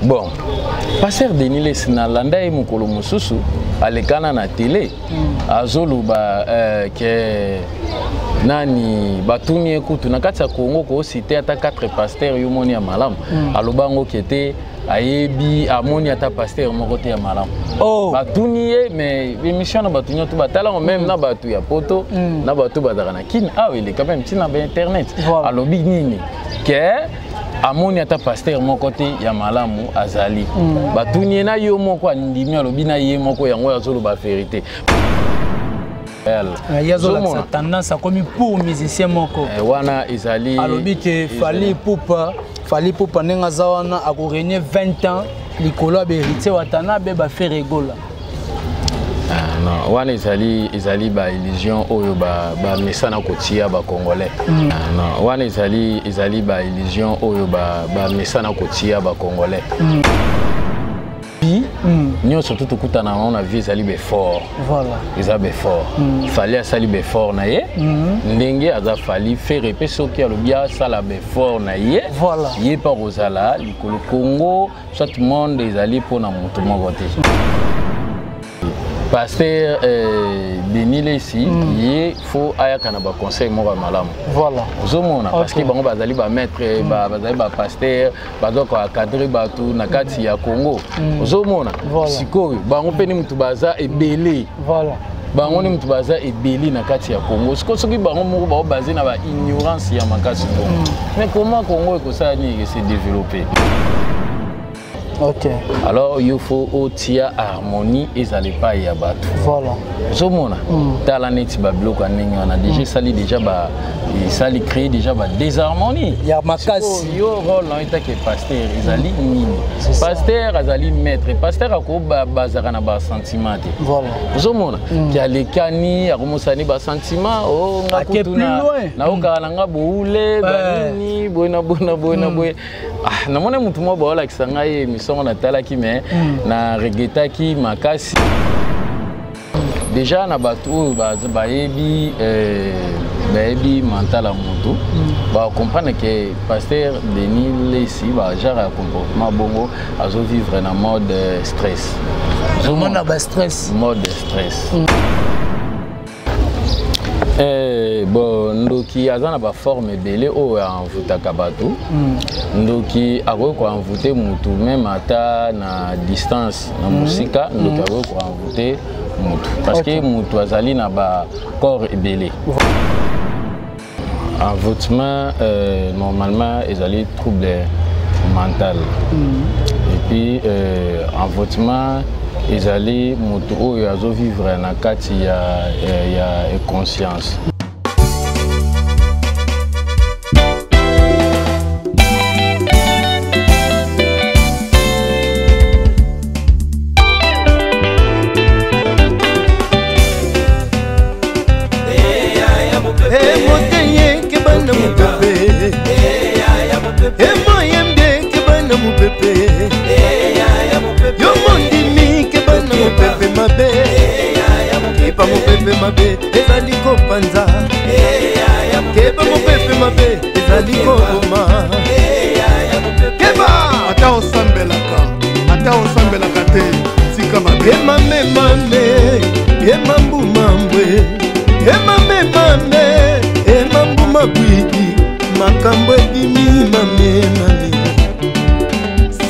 Bon, pasteur Denis Lessi nalanda ye mokolo mosusu alekana na tele azoloba ke nani batuni ye kutu na kati ya Congo kosite ata 4 pasteur yo moni ya malamu. Aloba yango ke te ayebi amoni ata pasteur moko te ya malamu. Oh. Batuni ye, mais émission na bato nyonso batala yango, même na bato ya poto, na bato bazalaka na Kine awa, eleka même ntina ba internet. Alobi nini? Ke amoni ata pasteur moko te ya malamu azali. Batuni ye na yo moko andimi, alobi na ye moko yango azoloba vérité. Ye azolakisa tendance akomi pour musicien moko. Wana ezali alobi ke Fally Ipupa, Fally Ipupa ndenge aza wana akorégner 20 ans likolo ya baHéritier Watanabe, baFerre Gola. Ah, non, wana ezali ba illusion oyo bamesana kotia bacongolais. Ah, non, wana ezali ba illusion oyo bamesana kotia bacongolais. Nyonso tu tokutana nango na vie ezali baeffort. Eza baeffort. Fally asali baeffort na ye ndenge aza Fally. Ferre mpe soki alobi asala baeffort na ye, ye mpe akozala likolo. Congo soit monde ezali mpona moto moko te. Pasteur Denis Lessi, ye faut ayaka na baconseil moko ya malamu. Ozomona, parce que bango bazali bamaître, bazali bapasteur, baza koencadrer bato na kati ya Congo. Ozomona, sikoyo bango mpe ni mutu baza ebele, bango ni mutu baza ebele na kati ya Congo. Sikoyo soki bango moko bao base na baignorance ya makasi bongo, mais comment Congo ekosala nini, ese développer? Alors il faut otia harmonie ezala epai ya bato. Ozomona, tala neti babiloko ya ndenge wana déjà esali déjà ba esali créer déjà ba désharmonie ya makasi. Yo rôle na yo etake pasteur ezali nini? C'est ça. Pasteur azali maître, pasteur akobazaka na basentiment te. Ozomona ke alekani, akomosani basentiment o nga Ake kutu plus loin. Naokaka na nga boule banini boye na boye na boye na boye. Ah, namoni motu moko baolakisa ngai émission ngo natalaki, mais na regretaki makasi. Déjà na bato oyo bayebi mental ya motu, bacomprendre ke pasteur Denis Lessi, bagenre ya comportement bongo, azovivre na mode stress. Omona bastress. Mode stress. Bon, ndoki aza na baforme ebele oyo envoûtaka bato. Ndoki akoki koenvoûter mutu même ata na distance, na mosika. Ndoki akoki koenvoûter mutu parce que mutu azali na bacorps ebele. Envoûtement, normalement ezali trouble mental. Et puis envoûtement ezali motu oyo azovivre na kati ya inconscience. Emoteye kebana mopepe, emoyembe kebana mopepe, yo mondimi kebana mopepe mabe, keba mopepe mabe ezali kopanza, keba mopepe mabe ezali koboma, keba. Ata osambelaka, ata osambelaka te, tika mabe. Emamemame, emambumambwe, emamemame, emambuma bwidi, makambo ebimi mame mame.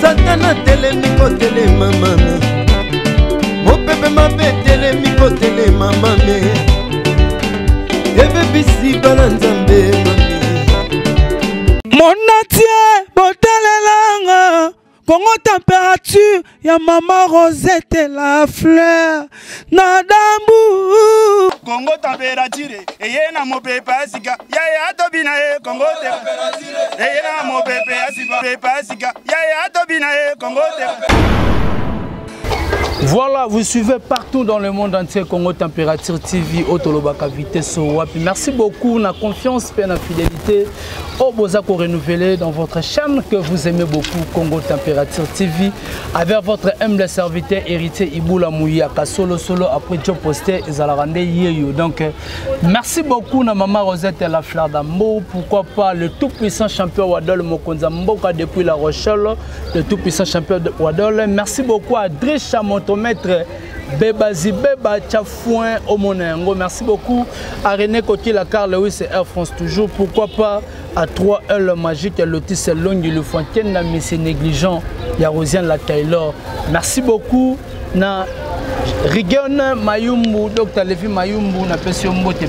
Satana telemi kotelema mame, mopepe mabe telemi kotelema mame, ebebisi bana Nzambe mame. Monatie botalelanga Congo température ya mama Rosette la fleur na dambu. Congo température eye na mopepe ya sika yaya atobi na ye. Congo température eye na mopepe ya sika, pepe ya sika yaya atobi na ye. Congo te. Voilà, vous suivez partout dans le monde entier Congo Température TV, Otolobaka Vitesse Wapi. Merci beaucoup, na confiance et na fidélité. Au Bozako renouvelé dans votre chaîne que vous aimez beaucoup, Congo Température TV, avec votre humble serviteur héritier Iboula Mouyaka, solo solo après Joe Posté et Zalarande Yeyo. Donc, merci beaucoup na maman Rosette et la fleur d'amour. Pourquoi pas le tout-puissant champion Wadol Mokonza Mboka depuis La Rochelle, le tout-puissant champion Wadol. Merci beaucoup à Drisha Montomètre. Bebazi Beba Tchafouin Omonengo. Merci beaucoup à René Kokila, Carl Lewis et Air France toujours. Pourquoi pas à 3L Magique, Lotis Longi, le Fontaine, Messie Négligent, Yarosien La Taylor. Merci beaucoup. Na Rigon Mayumbu, Dr Levi Mayumbu, na Pesio Mbote,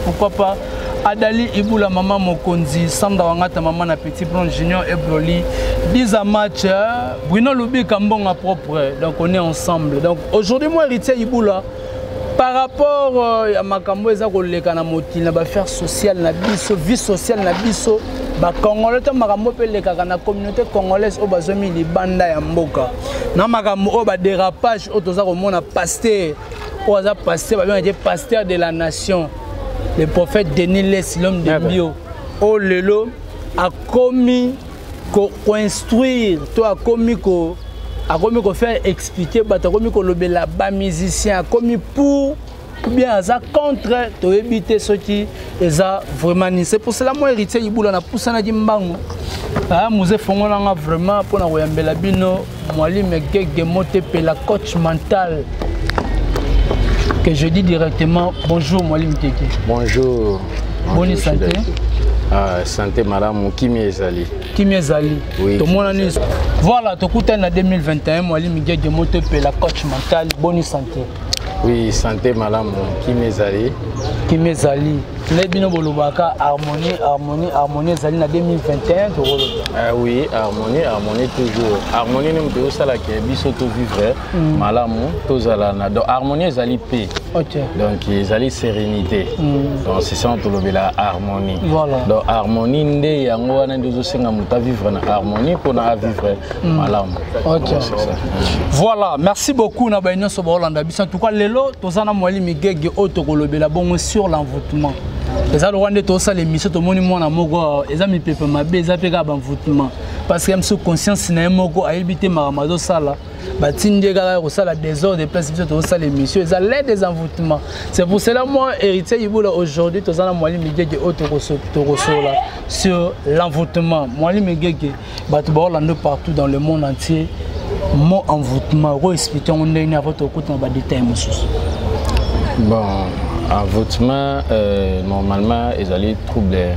pourquoi pas Adali Ibula, Maman Mokonzi, Sandra Wangata, Maman na Petit Blond Junior et Broli, Biza Match, Bruno Lubi Kambonga propre, donc on est ensemble. Donc aujourd'hui, moi, héritier Ibula, par rapport à makambo eza koleka na mokili na baaffaire sociale na biso, vie sociale na biso, bacongolais to makambo mpe elekaka na communauté congolaise oyo bazwami libanda ya mboka, na makambo oyo badérapage oyo toza komona pasteur oyo aza pasteur, babengaka ye pasteur de la nation, le prophète Denis Lessie, l'homme de bio, oyo lelo akomi koinstruire to akomi ko akomi kofaire expliquer bato, akomi kolobela bamusicien, akomi pour ou bien aza contre, toyebi te soki eza vraiment nini. C'est pour cela moi héritier Ibula na pusanaki mbangu muze fongolanga vraiment mpona koyambela bino Mwalimu Gege Motepela, coach mental, que je dis directement bonjour Mwalimu Gege. Bonjour. Bonne santé. Ah, santé malamu, kimi ezali. Kimi ezali. Oui. Tomonani. Voilà, tokutani na 2021 Mwalimu Gege Motepela, coach mental, bonne santé. Oui, santé malamu, kimi ezali. Kimi ezali. Nde bino bolobaka harmonie, harmonie, harmonie ezali na 2021 tokoloba. Ah oui, harmonie, harmonie toujours. Harmonie nde moto ezosalaka biso to vivre malamu, tozala na donc harmonie ezali paix. OK. Donc ezali sérénité. Donc c'est ça tolobela harmonie. Voilà. Donc harmonie nde yango wana nde ozosenga moto avivre na harmonie mpona avivre malamu. OK. Donc, c'est ça. Voilà, merci beaucoup na baye nyonso baolanda biso. En tout cas lelo toza na Mwalimu Gege oyo tokolobela bongo sur l'envoûtement. Eza lokwa nde tosala émission tomoni mwana moko eza mipepe mabe, eza mpe kaka banvoûtement, parce que mosusu conscience na ye moko ayebi te makambo azosala, batindi ye kaka kosala désordre place biso tozosala émission, eza l'un des envoûtements. C'est pour cela moi héritier Ibula aujourd'hui toza na Mwalimu Gege oyo tokosola sur l'envoûtement. Mwalimu Gege, bato baolanda partout dans le monde entier, mot envoûtement oyo explique yango ndenge avant tokota na badétail mosusu. Bon, envoûtement, normalement, ezali trouble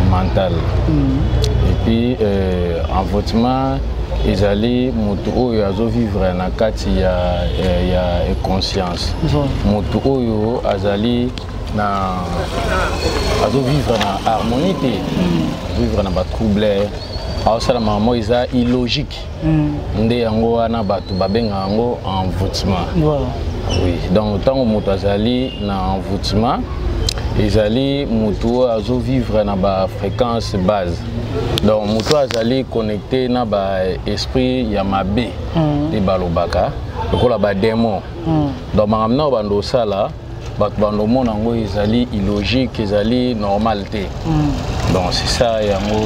mental. Et puis, envoûtement, ezali moto oyo azovivre na kati ya conscience. Moto oyo azali na azovivre na harmonie te, vivre na batrouble, aosala makambo eza illogique. Nde yango wana bato babengaka yango envoûtement. Voilà. Oui, donc ntango moto azali na envoûtement, ezali moto oyo azovivre na bafréquence base. Donc moto oyo azali connecté na baesprit ya mabe nde balobaka lokola badémon. Donc makambo na oyo bando osala, bato bando omona yango ezali illogique, ezali normal te. Donc c'est ça yango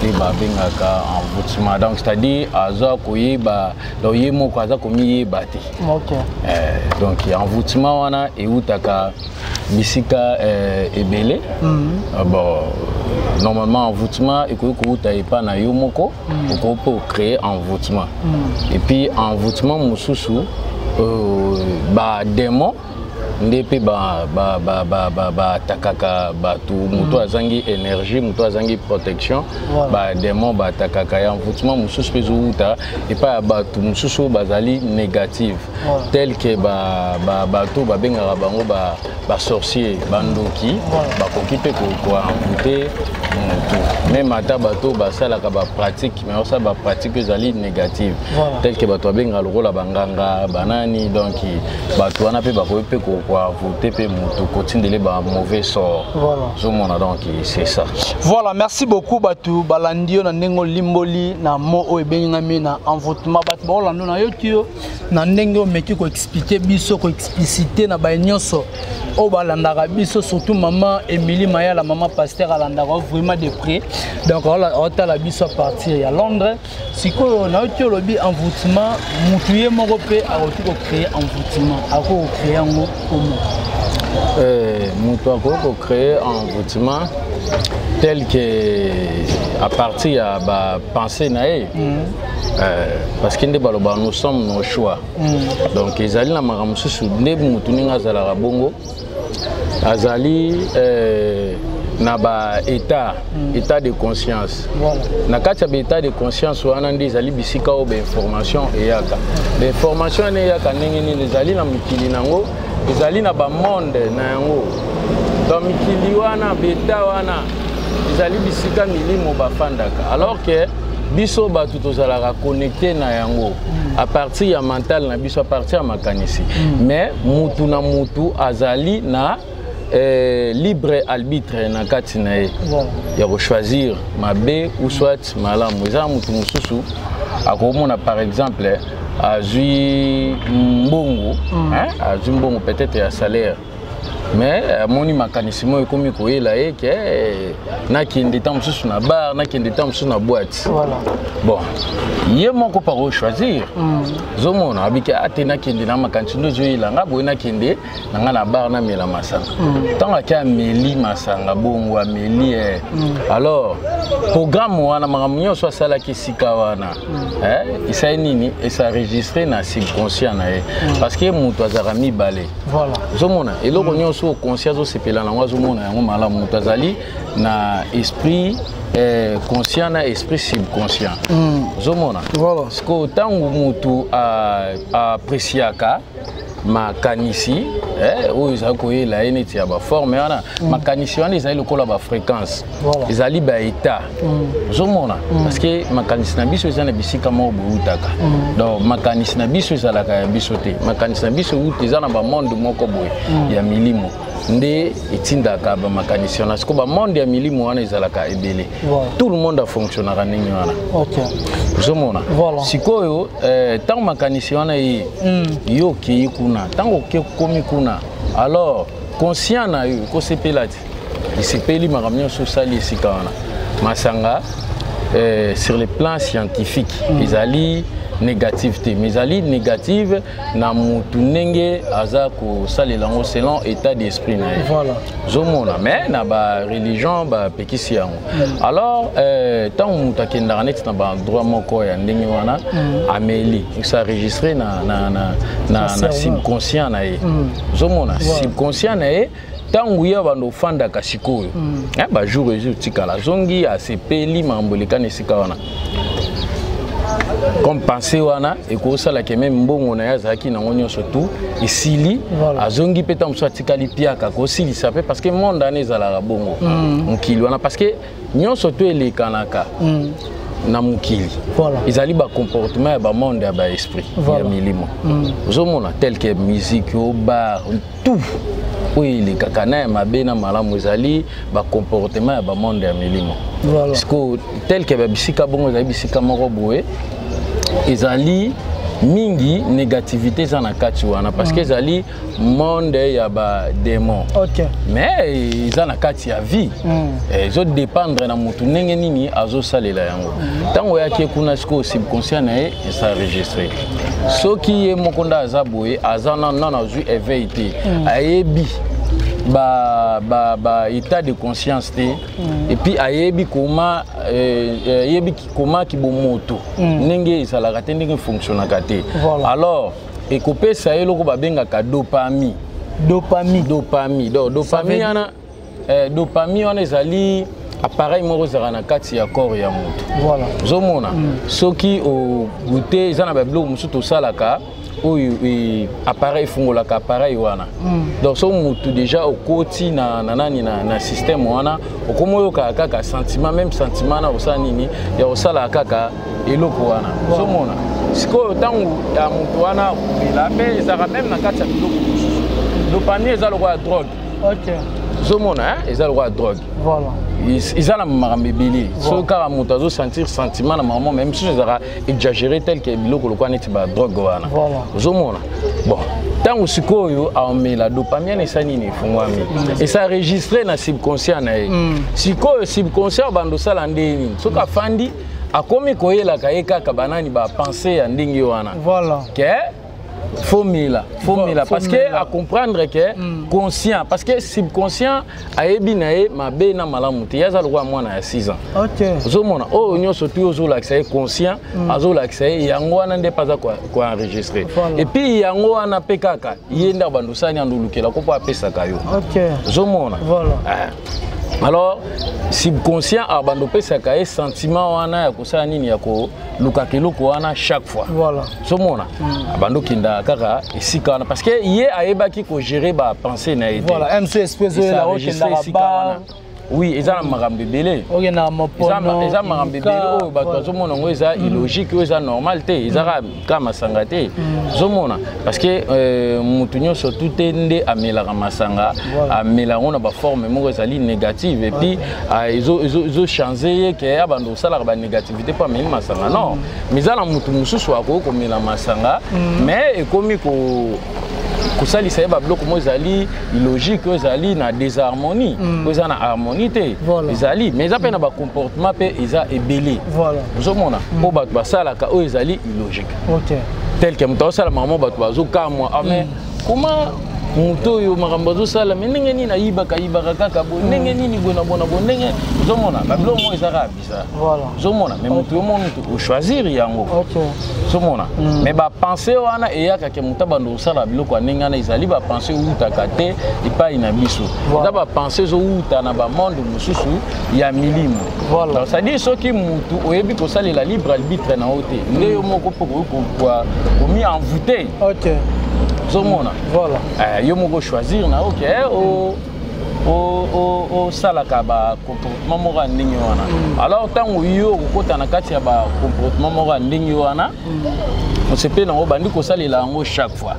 nde babengaka envoûtement. Donc c'est-à-dire aza koyeba, donc ye moko aza komiyeba te. OK. Donc envoûtement wana eutaka bisika ebele. Bon, normalement envoûtement ekoki kouta epa na yo moko, okoki mpe ocréer envoûtement. Et puis envoûtement mosusu, badémon nde mpe baatakaka bato, moto azangi énergie, moto azangi protection, badémon baatakaka ya. Envoûtement mosusu mpe ezowuta epai ya bato mosusu oyo bazali négative, tel que bato babengaka bango basorcier, bandoki, bakoki mpe koenvoûter motu. Même ata bato basalaka bapratique, mais osala bapratique oyo ezali négative, tel que bato babengaka lokola banganga banani, donc bato wana mpe bakoki mpe Koenvoûter mpe motu, kotindele ba mauvais sort. Voilà. Ozomona, donc c'est ça. Voilà, merci beaucoup. Bato balandi yo na ndenge olimboli na mo oyo ebengami na envoûtement. Bato baolanda na yo ti yo na ndenge omeki koexpliquer biso, koexpliciter na baye nyonso oyo balandaka biso, surtout mama Émilie Mayala, mama pasteur, alandaka vraiment de près. Donc aotala biso à partir ya Londres. Sikoyo nayoki olobi envoûtement, mutu ye moko mpe akoki kocréer envoûtement. Akoki kocréer yango comment? Moto akoki kocréer envoûtement tel que à partir ya bapensée na ye, parce que nde balobaka: nous sommes nos choix. Donc ezali na makambo mosusu nde motu ndenge azalaka bongo, azali na baétat, état de conscience. Na kati ya baétat de conscience wana nde ezali bisika oyo bainformation eyaka. Bainformation wana eyaka ndenge nini? Ezali na mikili nango, ezali na bamonde na yango. Donc mikili wana, baétat wana, ezali bisika milimo bafandaka, alors que biso bato tozalaka connecté na yango à partir ya mental na biso, à partir ya makanisi. Mais mutu na mutu azali na libre arbitre na kati na ye ya kochoisir mabe ou soit malamu. Eza na mutu mosusu akomona, par exemple, azwi mbongo, hein, azwi mbongo peut-être ya salaire, mais amoni makanisi moko ekomi koyela ye ke nakende ta mosusu na bar, nakende ta mosusu na boîte. Bon, ye moko pa kochoisir. Ozomona, abiki ate nakende na makanisi nde ozoyela nga boye, nakende na nga na bar, namela masanga. Ntango ake ameli masanga bongo, ameli, alors programme wana, makambo nyonso asalaki esika wana, esali nini? Esenregistre na subconscient na ye, parce que moto azalaka mibale. Ozomona, eloko nyonso oyo conscient azosepela nango, azomona yango malamu. Moto azali na esprit conscient na esprit subconscient. Ozomona? Sikoyo ntango motu appréciaka makanisi oyo ezali koyela ye neti ya baforme wana, makanisi wana ezali lokola bafréquence, ezali baétat. Ozomona, parce que makanisi na biso eza na bisika moko boyutaka. Donc makanisi na biso ezalaka ya biso te. Makanisi na biso euta, eza na bamonde moko boye ya milimo nde etindaka bamakanisi wana. Sikoyo bamonde ya milimo wana ezalaka ebele. Tout le monde afonctionnaka ndenge wana. Ozomona? Sikoyo ntango makanisi wana ye, yo okei kuna, ntango okomi kuna, alors conscient na yo ekosepela te, esepeli makambo nyonso osali esika wana. Masanga, sur le plan scientifique, ezali négative te, mais ezali négative na motu ndenge aza kosalela yango selon état d'esprit na ye. Ozomona, mais na bareligion bapekisi yango. Alors ntango moto akendaka neti na baendroit moko ya ndenge wana, ameli, s'enregistre na subconscient na ye. Ozomona, subconscient na ye, ntango ye bando ofandaka sikoyo, bajour ezotikala, azongi, asepeli makambo elekani esika wana, comme pensée wana ekosalaka même mbongo na ye azalaki nango nyonso tu esili. Azongi mpe, ntango mosusu atikali piaka kosilisa mpe, parce que monde wana ezalaka bongo, mokili wana, parce que nyonso to elekanaka na mokili ezali bacomportement ya bamonde ya baesprit, ya milimo. Ozomona, tel que musique o bar, tout oyo elekaka na ya mabe na malamu ezali bacomportement ya bamonde ya milimo. Sikoyo tel que babisika bongo ezali bisika moko boye ezali mingi négativité eza na kati wana, parce que ezali monde ya badémon. Mais eza na kati ya vie, ezodépendre na motu ndenge nini azosalela yango. Ntango oyaki kuna, sikoyo subconscient na ye esenregistre. Soki ye moko nde aza boye, aza nano azwi éveil te, ayebi ba état de conscience te, et puis ayebi koma ayebi koma kibomoto ndenge ezalaka te, ndenge fonctionnaka te, alors ekopesa ye eloko babengaka dopamine. Dopamine. Dopamine. Donc dopamine wana, dopamine wana ezali appareil moko ezalaka na kati ya corps ya moto. Ozomona, soki ogute, eza na babiloko mosusu tosalaka oyo appareil efungolaka appareil wana. Donc so motu déjà okoti na nani, na système wana, okomi oyokaka kaka sentiment, même sentiment na kosala nini, ya kosalaka kaka eloko wana. Ozomona, sikoyo ntango ya motu wana akomela mpe, ezalaka même na kati ya biloko mosusu. Dopamine eza lokola drogue. Ozomona, eza lokola drogue. Voilà. Eza na makambo ebele. Soki kaka moto azosentir sentiment na makambo, mais mosusu ezalaka exagéré, tel que biloko lokola neti badrogue wana. Ozomona, bon, ntango sikoyo aomela dopamine, esa nini? Efungwami, es'enregistre na subconscient na ye. Sikoyo subconscient bando osala nde nini? Soki afandi, akomi koyelaka ye kaka banani, bapensées ya ndenge wana. Ke faut mela, faut mela, parce que à comprendre que conscient, parce que subconscient ayebi na ye mabe na malamu te. Ye aza lokola mwana ya 6 ans. Ozomona, oyo nyonso tu ozolakisa ye, conscient azolakisa ye yango wana nde mpe aza koenregistre. Et puis yango wana mpe kaka ye nde abanda osani, andolukela ko mpo apesaka yo. Ozomona? Alors subconscient abanda opesaka ye sentiment wana ya kosala nini? Ya kolukaka eloko wana chaque fois. Ozomona, abanda okendaka kaka esika wana parce que ye ayebaki kogérer bapensées na ye te. Voilà, MC esprit ezoyela, okendaka bar. Oui, eza na makambo ebele. Okendaka mopono. Eza makambo ebele oyo bato bazomona yango eza illogique, oyo eza normal te, eza kaka masanga te. Ozomona, parce que motu nyonso tu te nde amelaka masanga, amela yango na baforme moko ezali négative, et puis ezochange ye ke abanda kosalaka banégativité mpo ameli masanga. Non, mais eza na motu mosusu akoki komela masanga, mais ekomi ko kosalisa ye babiloko moko ezali illogique, oyo ezali na désharmonie, oyo eza na harmonie te. Ezali, mais eza mpe na bacomportement mpe eza ebele. Ozomona, mpo bato basalaka oyo ezali illogique, tel que moto azosala makambo, bato bazokamwa: ah, mais comment moto oyo makambo azosala? Mais ndenge nini ayibaka, ayibaka kaka boye? Ndenge nini boye na bona boye? Ndenge ozomona babiloko moko eza kaka bizarre. Ozomona, mais moto yo moni ochoisir yango. Ozomona, mais bapensées wana eyaka ke moto abanda kosala biloko ya ndenge wana, ezali bapensées ewutaka te epai na biso. Eza bapensées ezowuta na bamonde mosusu ya milimo. Donc, c'est-à-dire soki motu oyebi kosalela libre arbitre na yo te, nde yo moko mpo koki komi envoûte. Ozomona? Yo moko choisir na yo ke osalaka bacomportement moko ya ndenge wana. Alors ntango yo okokota na kati ya bacomportement moko ya ndenge wana, osepeli nango, obandi kosalela yango chaque fois.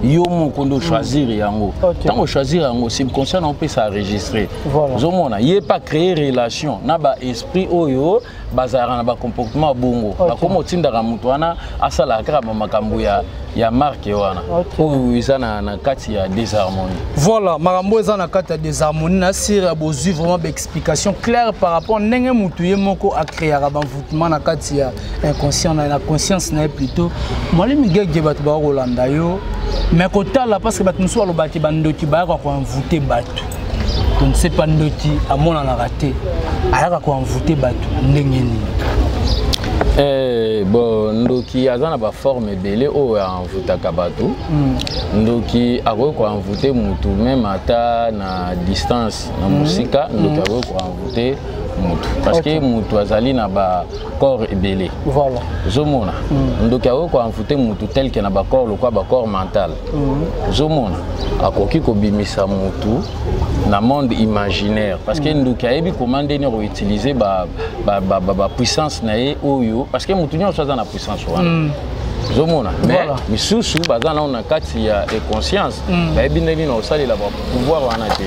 Yo moko nde ochoisir yango. Ntango ochoisir yango, subconscient na opesa enregistré. Ozomona, ye pa créer relation na baesprit oyo bazalaka na bacomportement ya bongo. Bakoma otindaka moto wana asalaka kaka bamakambo ya marque wana oyo eza na kati ya désharmonie. Voilà, makambo eza na kati ya désharmonie. Na sire ya bozwi vraiment baexplication claire par rapport ndenge motu ye moko acréaka baenvoûtement na kati ya inconscient na conscience na ye plutôt. Mwalimu Gege, bato bakolanda yo, mais kotala, parce que bato mosusu balobaki bandoki bayaka koenvoûte bato. To ne sais pas, ndoki amonanaka te, ayaka koenvoûte bato ndenge nini? Bon, ndoki aza na baforme ebele oyo aenvoûtaka bato. Ndoki akoki koenvoûte mutu même ata na distance, na mosika. Ndoki akoki koenvoûte mutu parce que mutu azali na bacorps ebele. Ozomona, ndoki akoki koenvoûte mutu tel que na bacorps lokola bacorps mental. Ozomona, akoki kobimisa mutu na monde imaginaire parce que ndoki ayebi koma ndeni akoutilize bapuissance na ye oyo, parce que mutu nyonso aza na puissance wana. Ozomona, mais misusu baza nano na kati ya inconscience, bayebi ndenge nini kosalela bapouvoir wana te.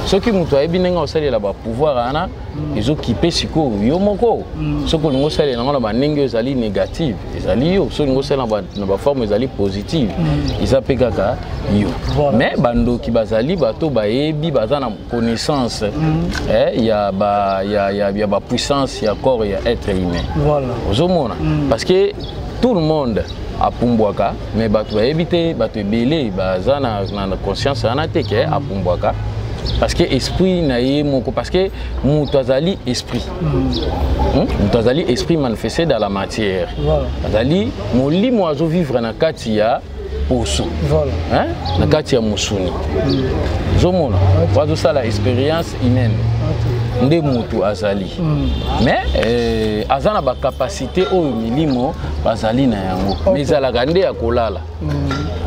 Soki moto ayebi ndenge akosalela bapouvoir wana, ezokipe sikoyo yo moko. Soki olingi osalela yango na bandenge oyo ezali négative, ezali yo. Soki olingi osalela na baforme ezali positive, eza mpe kaka yo. Mais bandoki bazali bato bayebi, baza na connaissance ya bapuissance ya corps ya être humain. Ozomona, parce que tout le monde apumbwaka, mais bato bayebi te. Bato ebele baza na conscience wana te ke apumbwaka, parce que esprit na ye moko, parce que moto azali esprit. Moto azali esprit manifesté dans la matière. Azali molimo azovivre na kati ya poso. Hein? Na kati ya mosuni. Ozomona, okay. Azosala expérience humaine nde motu azali, mais aza na bacapacité oyo milimo bazali na yango, mais ezalaka nde ya kolala.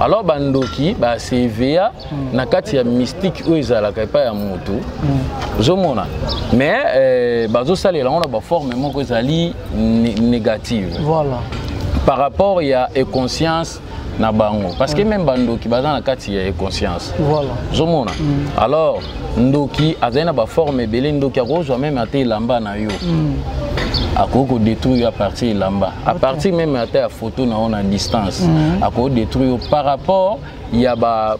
Alors bandoki basevea na kati ya mystique oyo ezalaka epai ya motu. Ozomona, mais bazosalela yango na baforme moko ezali négative par rapport ya inconscience. Na bango, parce que même bandoki baza na kati ya conscience. Ozomona, alors ndoki azali na baforme ebele. Ndoki akozwa même ata elamba na yo, akoki kodétruire yo à partir elamba, à partir même ata ya photo na yo na distance. Akoki détruire yo par rapport ya ba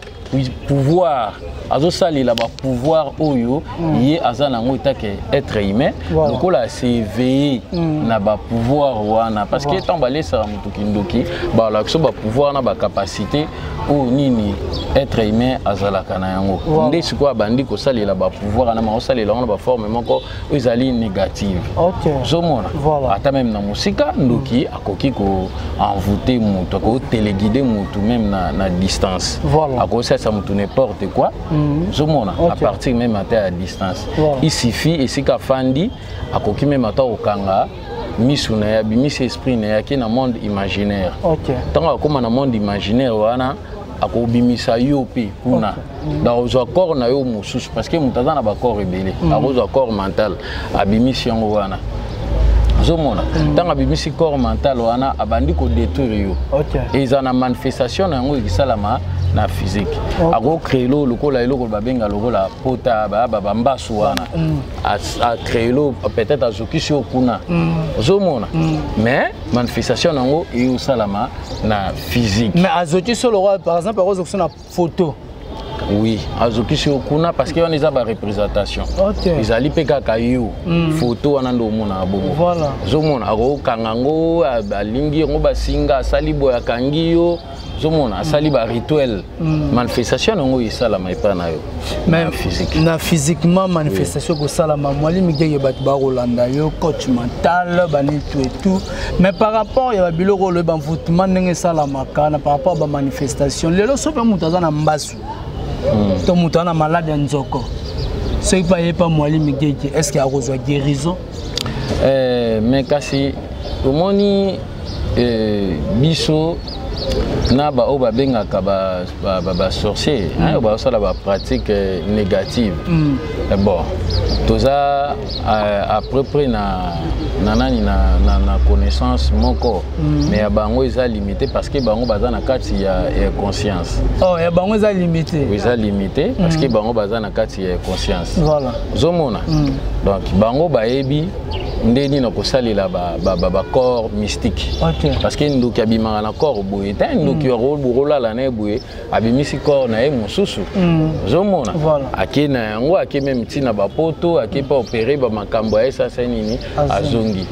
pouvoir azosalela, bapouvoir oyo ye aza nango etake être humain. Lokola as'éveille na bapouvoir wana, parce que ntango balesaka moto kindoki, balakisa biso bapouvoir na bacapacité oyo nini être humain azalaka na yango. Nde sikoyo abandi kosalela bapouvoir wana, maosalela yango na baforme moko oyo ezali négative. Ozomona, ata même na mosika, ndoki akoki koenvoûter moto, akoki téléguider motu même na distance. Akosalisa motu n'importe quoi. Ozomona, à partir même ata ya distance. Il suffit esika afandi, akoki même ata kokanga misu na ye, abimisi esprit na ye, ake na monde imaginaire. Ntango akóma na monde imaginaire wana, akobimisa yo mpe kuna, donc akozwa corps na yo mosusu, parce que moto aza na bacorps ebele. Akozwa corps mental, abimisi yango wana. Ozomona, ntango abimisi corps mental wana, abandi kodétruire yo. Eza na manifestation na yango ekisalama na physique. Akocréer lo lokola eloko babenga lokola pota, bambasu wana. Acréer lo, peut-être azokisi yo kuna. Ozomona, mais manifestation na yango eyosalama na physique. Mais azokisi yo lokola, par exemple, akozokisi na photo? Oui, azokisi yo kuna, parce que wana eza bareprésentation. Ezali mpe kaka yo, photo wana nde omonaka bongo. Ozomona, akokanga yango, alingi yango basinga, asali boye, akangi yo. Ozomona, asali barituel, manifestation yango esalama epai na yo na physique. Na physiquement, manifestation kosalama. Mwalimu Gege, bato bakolanda yo, coach mental, banini, tout et tout, mais par rapport ya babiloko oyo, bamvoûtement ndenge esalamaka na par rapport ya bamanifestation lelo, soki mpe moto aza na mbasu to moto aza na malade ya nzoko, soki mpe aye pa Mwalimu Gege, est ce que akozwa guérison? Mais kasi omoni, biso na baoyo babengaka basorcier, oyo bazosala bapratique négative, bon, toza à peu près na nani na connaissance moko, mais ya bango eza limité, parce que bango baza na kati ya conscience. Oh, ya bango eza limité? Eza limité, parce que bango baza na kati ya conscience. Ozomona, donc bango bayebi nde nini kosalela bacorps mystique, parce que ndoki abimaka na corps boye te. Ndoki akolala na ye boye, abimisi corps na ye mosusu. Ozomona, ake na yango, ake même ntina bapoto, ake mpe opérer bamakambo ya esasa nini, azongi.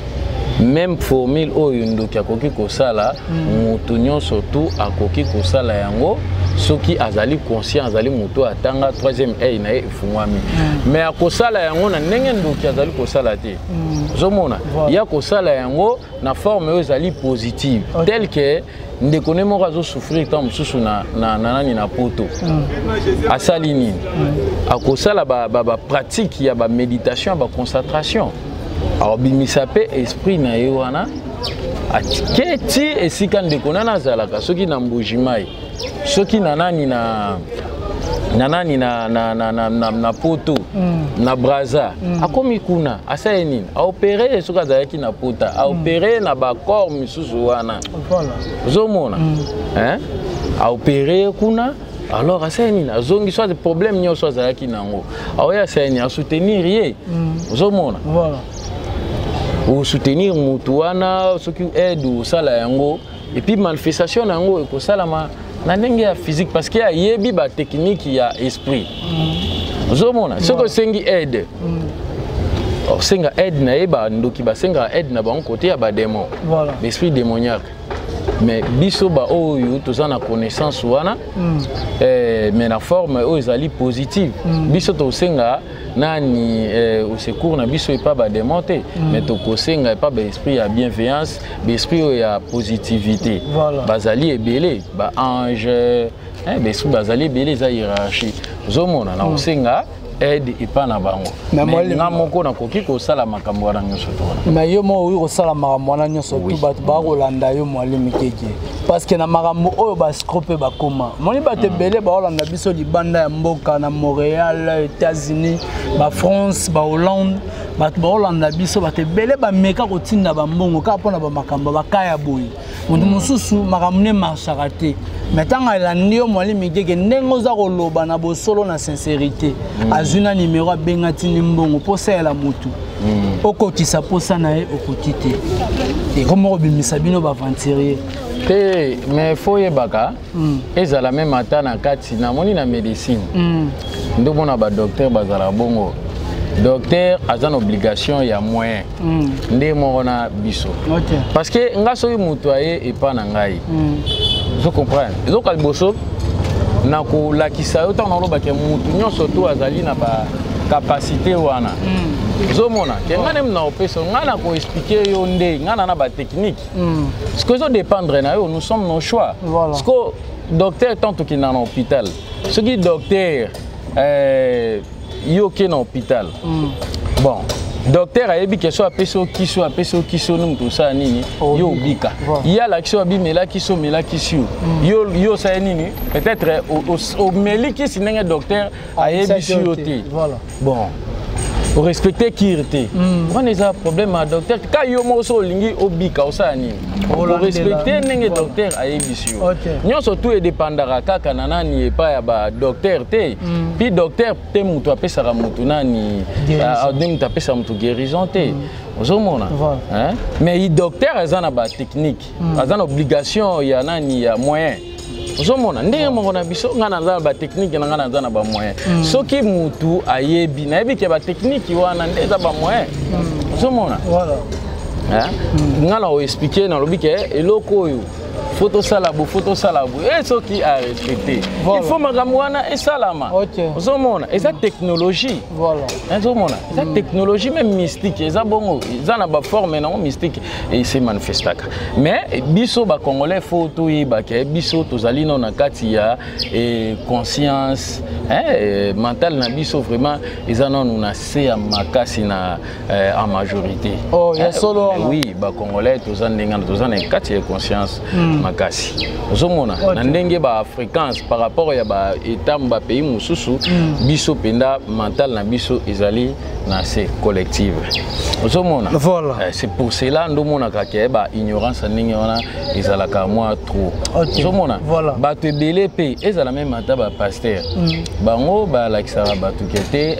Même formule oyo ndoki akoki kosala, moto nyonso tu akoki kosala yango soki azali conscient, azali moto atanga, troisième œil na ye efungwami. Mais akosala yango na ndenge ndoki azali kosala te. Ozomona, ya kosala yango na forme oyo ezali positive, tel que ndeko ne moko azosouffrir ntango mosusu na nani, na poto. Asali nini? Akosala bapratique ya baméditation, ya baconcentration, akobimisa mpe esprit na ye wana, ake ti esika ndeko nani azalaka, soki na Mbujimai, soki na nani, na nani, na poto, na Braza. Akomi kuna, asali nini? Aopérer. Soki azalaki na pota, aopérer na bacorps misusu wana. Ozomona, hein? Aopérer kuna, alors asali nini? Azongi. Soit problème nyonso azalaki nango, aoya, asali nini? Asoutenir ye. Ozomona, osoutenir motu wana, soki aide, osala yango, et puis manifestation na yango ekosalama na ndenge ya physique, parce que ayebi batechnique ya esprit. Ozomona, soki osengi aide, osenga aide na ye, bandoki basengaka aide na bango kote ya badémon, l'esprit démoniaque. Mais biso baoyo toza na connaissance wana, mais na forme oyo ezali positive, biso tosenga nani, au secours na biso epa badémon te, mais tokosenga epa baesprit ya bienveillance, baesprit oyo ya positivité. Bazali ebele, baange, baesprit bazali ebele, eza hiérarchie. Ozomona, na kosenga aide epa na bango. Mais Mais nga moko nakoki kosala makambo wana nyonso to wana. Mais yo moko okoki kosala makambo wana nyonso tu? Bato bakolanda yo, Mwalimu Gege, parce que na makambo oyo baescrocs mpe bakóma, moni bato ebele bakolanda biso libanda ya mboka, na Montréal, États-Unis, bafrance, bahollande, bato bakolanda biso, bato ebele bameka kotinda bambongo kaka mpona bamakambo bakaya boye. Moto mosusu makambo ne marchaka te, mais ntango alandi yo Mwali Migege, ndenge oza koloba na bosolo, na sincérité, azwi na nimero, abenga, tindi mbongo mpo osalela motu, okokisa mposa na ye, okoki te, ekoma kobimisa bino baaventurier. Te, mais faut oyebaka, ezala même ata na kati, namoni na médecine nde omona badocteur bazala bongo. Docteur aza na obligation ya moyen nde moko na biso, parce que nga soki moto aye epa na ngai, ozo comprendre, ezoka liboso na kolakisa yo, ntango nalobaka motu nyonso to azali na bacapacité wana, ozomona ke ngai nde na opesa, ngai na koexpliquer yo nde ngai na batechnique. Ce que ezodépendre na yo, nous sommes nos choix. Ce que docteur, tant tokenda na hôpital, soki docteur yo oke na hôpital, bon, docteur ayebi ke so apesi yo kisi, oyo apesi yo kisi, oyo moto osala nini, yo obika. Ye alakisi oyo abimela kisi, omela kisi, oyo yo osali nini, peut-être omeli kisi ndenge docteur ayebisi yo te. Bon, orespecte cure te, wana eza problème ya docteur. Ka yo moko so olingi obika, osala nini? Orespecte ndenge docteur ayebisi yo. Nyonso tu edépendaka kaka na nani, epai ya badocteur te. Puis docteur te moto apesaka motu nani, nde moto apesaka motu guérison te, ozomona. Mais docteur aza na batechnique, aza na obligation ya nani, ya moyen, ozomona. Ndenge moko na biso, ngai naza na batechnique na ngai, naza na bamoyen. Soki mutu ayebi, nayebi ke batechnique wana nde eza bamoyen, ozomona. Ngai na koexpliquer, nalobi ke eloko oyo faut tosala bo, faut tosala bo, e soki arespecte, il faut makambo wana esalama, ozomona. Eza technologie, ozomona, eza technologie même mystique, eza bongo, eza na baforme nango mystique ese manifestaka. Mais biso bacongolais, faut toyeba ke biso tozali no na kati ya conscience mentale na biso, vraiment eza nanu na se ya makasi na en majorité. Oh, ya solo. Oui, bacongolais toza ndenge wana, toza na kati ya conscience makasi, ozomona, na ndenge bafréquence par rapport ya baétat, bapays mosusu. Biso mpenza mental na biso ezali na se collective, ozomona. C'est pour cela ndomonaka ke baignorance ndenge wana ezalaka mwa trop, ozomona. Bato ebele mpe, ezala même ata bapasteur, bango balakisaka bato ke te,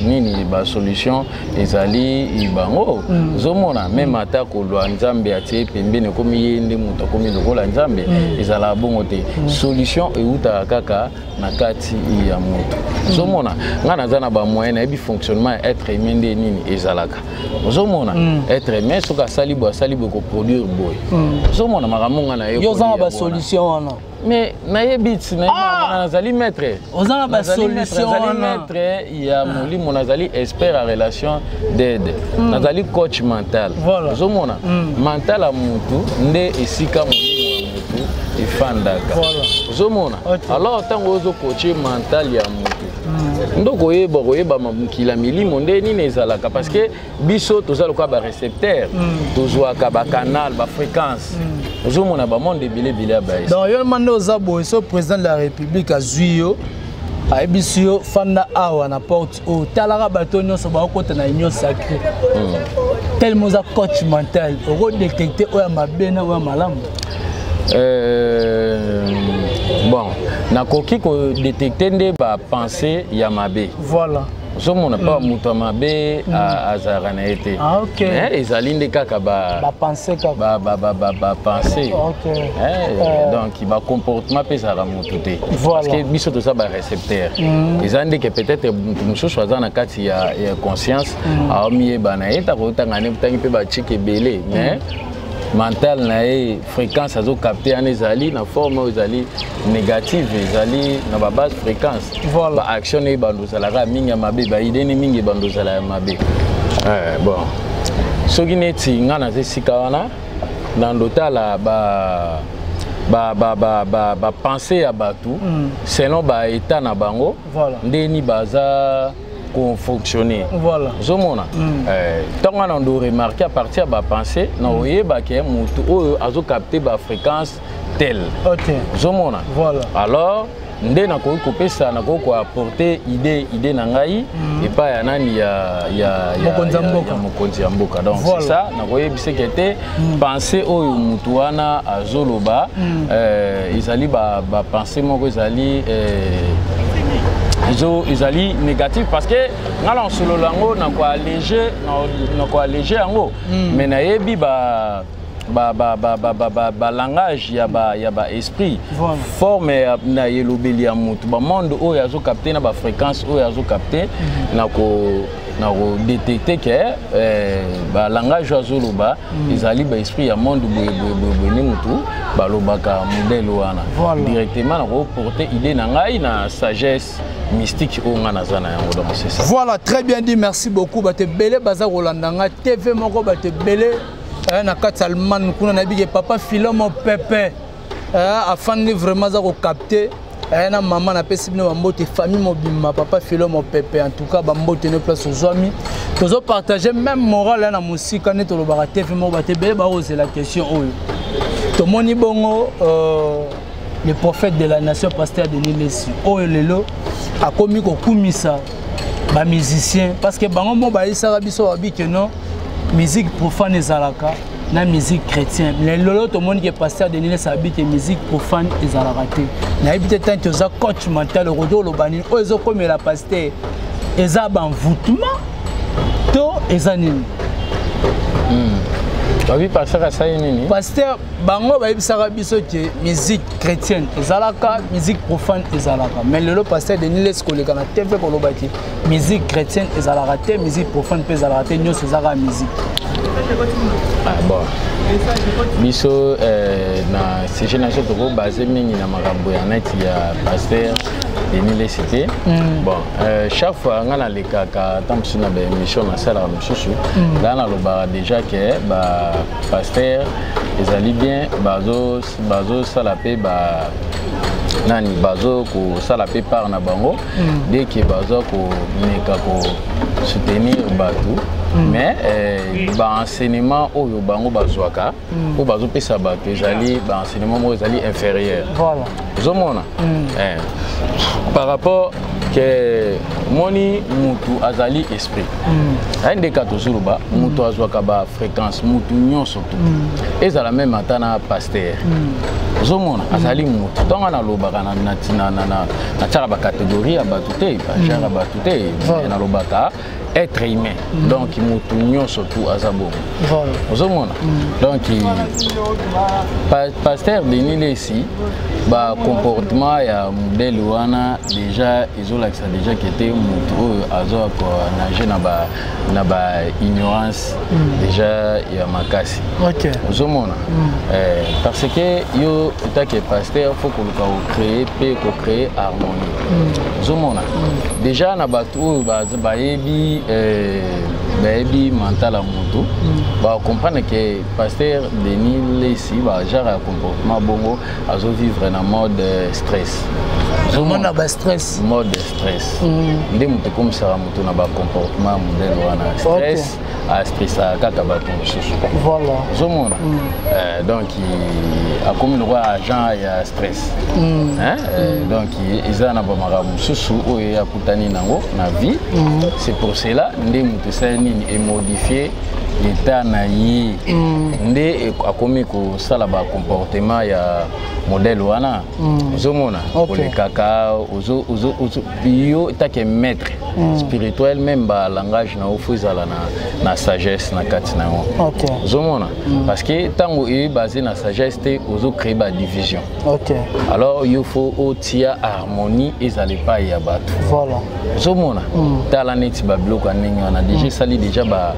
nini, basolution ezali bango, ozomona. Même ata kolwa Nzambe atie pembeni, ekomi ye nde moto akomi lokola Nzambe, ezalaka bongo te. Solution eutaka kaka na kati ya moto, ozomona. Ngai naza na bamoyen, nayebi fonctionnement ya être humain nde nini ezalaka, ozomona. Être humain soki asali boye, asali boye, koproduire boye, ozomona makambo ngai naye. Yo oza na basolution wana? Mais nayebi ti nazali maître. Oza na basolution? Nazali maître ya molimo, nazali expert ya relation d'aide, nazali coach mental, ozomona. Mental ya mutu nde esika molimo ya mutu efandaka, ozomona. Alors ntango ozocoacher mental ya mutu, nde koyeba, koyeba mokili ya milimo nde nini ezalaka, parce que biso toza lokola barécepteur, tozwaka bacanal, bafréquence, ozomona, bamonde ebele ebele ya baesi. Donc yo ma nde oza boye, so président de la République azwi yo, ayebisi yo: fanda awa na porte oyo, talaka bato nyonso bakokota na union sacrée, tellement oza coach mental, okodétecte oyo ya mabe na oyo ya malamu? Bon, nakoki kodétecte nde bapensée ya mabe. Ozomona, mpa moto ya mabe azalaka na ye te. Mais ezali nde kaka bapensée kaka. Bapensée. Donc bacomportement mpe ezalaka motu te, parce que biso toza barécepteur. Eza ndeke peut-être motu mosusu aza na kati ya conscience, aomiyeba na ye, taka otanga ne tangi mpe bachike ebele, mais mental na ye, fréquence azocapte wana ezali na forme oyo ezali négative, ezali na babase fréquence. Baaction na ye bando ezalaka mingi ya mabe, baidée ne mingi ebando ezala ya mabe. Bon, soki neti nga naza esika wana, na ndotala ba bapensée ya bato selon baétat na bango, ndeni baza kofonctionner, ozomona. Ntango wana ndo remarque, à partir ya bapensée na oyebake motu oyo azocapte bafréquence tel, ozomona. Alors Nde nakoki kopesa, nakoki koapporter idée na ngai epai ya nani, ya Mokonzi ya mboka. Ya mokonzi ya mboka. Donc c'est ça, nakoyebiseke te pensée oyo mutu wana azoloba, ezali bapensée moko ezali ezali négatif, parce que nga na osolola yango na koalléger, na koalléger yango, mais nayebi ba ba ba ba ba ba ba ba langage ya ba esprit, forme ya na elobeli ya motu, bamonde oyo azocapter na bafréquence oyo azocapter, na kodétecter ke balangage oyo azoloba ezali baesprit ya monde boye boye boye boye, nde motu balobaka modèle wana. Directement nakoporter idée na ngai na sagesse mystique oyo ngai naza na yango. Donc c'est ça. Voilà, très bien dit, merci beaucoup. Bato ebele baza kolanda nga TV moko, bato ebele na kati ya Allemagne kuna. Nayebi ke papa Filomo Pepe afandi vraiment, aza kocapter na mama. Napesi bino bambote, famille mobimba, papa Filomo Pepe. En tout cas, bambote no place ozwami, tozopartage même moral na mosika. Nde tolobaka TV moko, bato ebele bakozela question oyo tomoni bongo. Le prophète de la nation, pasteur Denis Lessi, oyo lelo akomi kokumisa bamusicien, parce que bango mo bayesaka biso, babi ke non, musique profane ezalaka na musique chrétien. Mais lelo tomoni ke pasteur Denis Lessi abi ke musique profane ezalaka te. Nayebi te, tanke oza coach mental, okoki oloba nini oyo ezokomela pasteur? Eza baenvoûtement to eza nini? Babi pasteur asali nini? Pasteur, bango bayebisaka biso ke musique chrétienne ezalaka, musique profane ezalaka, mais lelo pasteur Denis Lessi koleka na TV koloba ke musique chrétienne ezalaka te, musique profane mpe ezalaka te, nyonso ezalaka musique. Ah, bon, biso na sujet na biso tokobase mingi na makambo ya neti ya pasteur Denis Lessi te. Bon, chaque fois nga nalekaka ata mosusu na baémission nasalaka mosusu, nga nalobaka déjà ke bapasteur ezali bien, bazosala mpe ba nani, bazo kosala mpe part na bango dès ke baza komeka kosoutenir bato, mais baenseignement oyo bango bazwaka, oyo bazopesa bato, ezali baenseignement moko ezali inférieur. Ozomona, par rapport ke moni mutu azali esprit, aye nde kaka tozoloba, mutu azwaka bafréquence, mutu nyonso tu, ezala même ata na pasteur. Ozomona, azali mutu. Ntongo nalobaka, natiaka bacatégorie ya bato te, bagenre ya bato te, nalobaka être humain. Donc mutu nyonso tu aza bongo. Ozomona, donc pasteur Denis Lessi, bacomportement ya modèle wana déjà ezolakisa déjà ke te motu oyo aza konage na ba ignorance déjà ya makasi. Ozomona, parce que yo etake pasteur, faut koluka kocréer mpe kocréer harmonie. Ozomona, déjà na bato oyo bayebi mental ya motu, bacomprendre ke pasteur Denis Lessi, bagenre ya comportement bongo, azovivre na mode stress. Omona bastress. Mode stress nde moto ekomisaka moto na bacomportement ya modèle wana. Stress astressaka kaka bato mosusu. Ozomona, donc akomi lokola agent ya stress. Hein? Donc eza na bamakambo mosusu oyo ye akutani nango na vie. C'est pour cela nde moto esali nini, emodifie état na ye, nde akomi kosala bacomportement ya modèle wana. Ozomona, kolekaka yo take maître spirituel, même balangage na yo faut ezala na sagesse na kati na yango. Ozomona, parce que ntango oyo basé na sagesse te, ozocréer badivision. Alors yo faut otia harmonie ezala epai ya bato. Ozomona, tala neti babiloko ya ndenge wana déjà esali déjà ba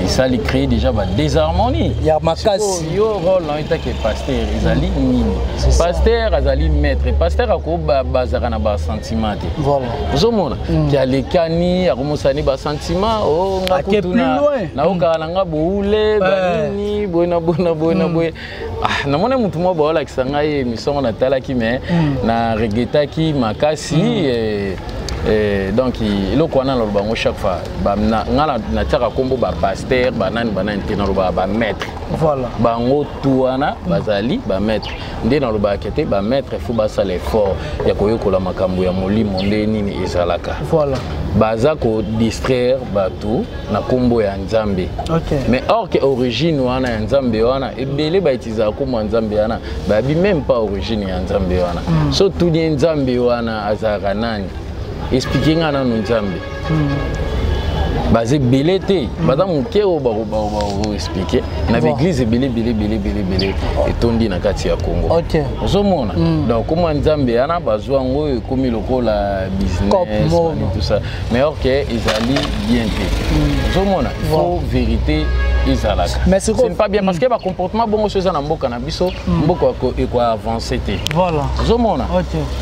esali créer déjà ba désharmonie Ya makasi. Sikoyo, yo rôle na yo etake pasteur ezali nini? C'est ça. Pasteur azali maître, pasteur akobazaka na basentiment te. Ozomona ke alekani, akomosani basentiment o nga Ake kutu plus loin. Naokaka na nga boule banini boye na boye na boye na boye. Ah, namoni motu moko baolakisa ngai émission ngo, natalaki, mais na regretaki makasi. Donc eloko wana naloba yango chaque fois, nga natiaka nkombo bapasteur, banani banani te, nalobaka bamaître. Voilà. Bango tu wana bazali bamaître. Nde nalobaka te, bamaître faut basala effort ya koyekola makambo ya molimo, nde nini ezalaka. Voilà. Baza kodistraire bato na nkombo ya Nzambe. Mais or que origine wana ya Nzambe wana, ebele bautilisaka nkombo ya Nzambe wana, bayebi même pas origine ya Nzambe wana. So tuni ye, Nzambe wana azalaka nani? Explique nga nanu Nzambe. Baza ebele te, baza moke oyo bakoexpliquer na baéglise ebele ebele ebele ebele ebele etondi na kati ya Congo. Ozomona, donc komwa Nzambe wana bazwa yango oyo ekomi lokola business, tout ça, mais or que ezali bien te. Ozomona, faut vérité ezalaka. Mais ce n'est pas bien, parce que bacomportement bongo so eza na mboka na biso, mboka ekoavance te. Ozomona,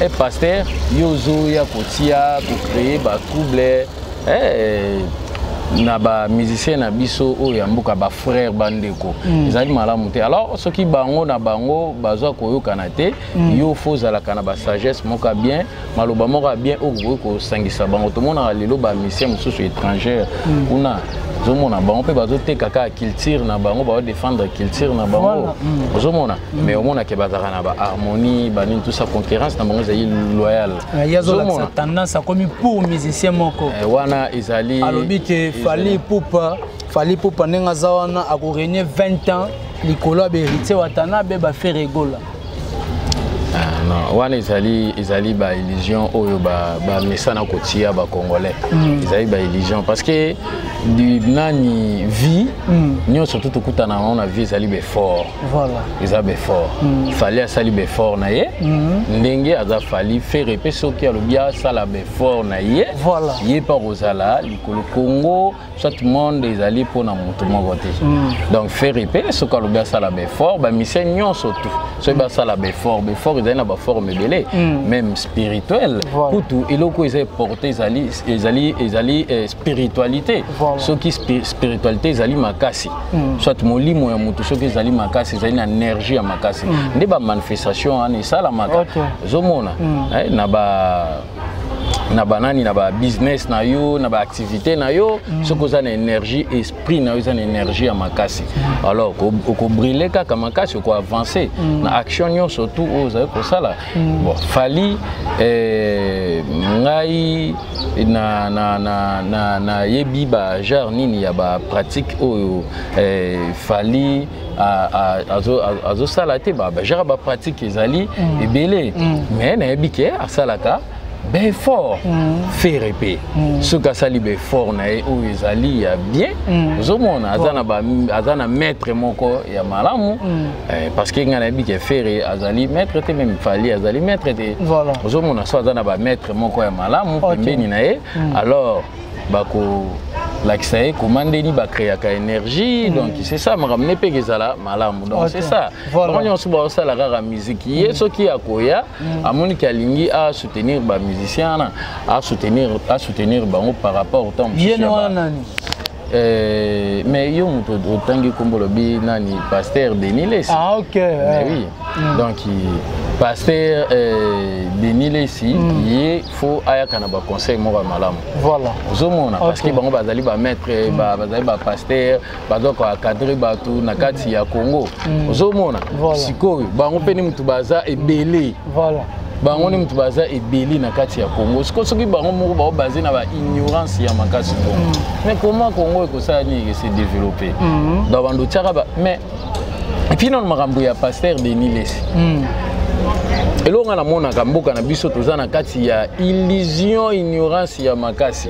e pasteur, yo ozoya kotia kocréer batrouble na bamusicien na biso oyo ya mboka, bafrère, bandeko, ezali malamu te. Alors soki bango na bango bazwa koyokana te, yo faut ozalaka na basagesse moko ya bien, maloba moko ya bien oyo okoki kosangisa bango. Tomonaka lelo bamusicien mosusu étrangère kuna, ozomona bango mpe bazoteka kaka culture na bango, bazodéfendre culture na bango. Ozomona, mais omonake bazalaka na baharmonie, banini, tout ça, concurrence na bango ezali loyale. Ye azolakisa tendance, akomi pour musicien moko. Wana ezali Alobi ke Fally Ipupa, Fally Ipupa ndenge aza wana, akorégner 20 ans likolo ya baHéritier Watanabe, baFerre Gola. Ah, non, wana ezali baillusion oyo bamesana kotia bacongolais. Ezali baillusion parce que du nani vie nyonso tu tokutana nango na vie, ezali baeffort. Eza baeffort. Fally asali baeffort na ye ndenge aza Fally. Ferre mpe soki alobi asala baeffort na ye, ye mpe akozala likolo. Congo soit monde ezali mpona moto moko te. Donc Ferre mpe soki alobi asala baeffort, bamusicien nyonso tu soki basala baeffort, baeffort ezali na baforme ebele, même spirituel. Kutu eloko eza eporte ezali spiritualité. Soki spiritualité ezali makasi, soit molimo ya motu soki ezali makasi, ezali na énergie ya makasi, nde bamanifestation wana esalamaka. Ozomona, na ba na banani, na babusiness na yo, na baactivité na yo, soki oza na énergie, esprit na yo eza na énergie ya makasi, alors okobriller kaka makasi, okoavance na action nyonso tu oyo ozali kosala. Bon, Fally, ngai nayebi bagenre nini ya bapratique oyo Fally azosala te. Bagenre ya bapratique ezali ebele, mais nayebi ke asalaka baeffort. Ferre mpe soki asali baeffort na ye oyo ezali ya bien, ozomona aza na maître moko ya malamu, parce que ngai nayebi ke Ferre azali maître te, même Fally azali maître te. Ozomona, so aza na bamaître moko ya malamu pembeni na ye, alors bakolakisa ye koma ndeni bacréaka énergie. Donc c'est ça, makambo ne mpe ezala malamu. Donc c'est ça. Bango nyonso baosala kaka musique. Ye soki akoya, amoniki alingi asoutenir bamusicien wana, asoutenir bango par rapport au temps Ye wana nani? Mais yo moto otangi nkombo, olobi nani? Pasteur Denis Lesi. Ah, ok. Mais oui. Donc pasteur Denis Lesi, ye faut ayaka na baconseil moko ya malamu. Ozomona, parce que bango bazali bamaître, bazali bapasteur, baza koencadrer bato na kati ya Congo. Ozomona, sikoyo bango mpe ni motu baza ebele. Bango ni motu baza ebele na kati ya Congo. Sikoyo soki bango moko bao base na baignorance ya makasi bongo, mais comment Congo ekosala nini, ese développer? Donc bando tiaka ba, mais et puis nano makambo ya pasteur Denis Lesi, eloko nga namonaka, mboka na biso toza na kati ya illusion, ignorance ya makasi.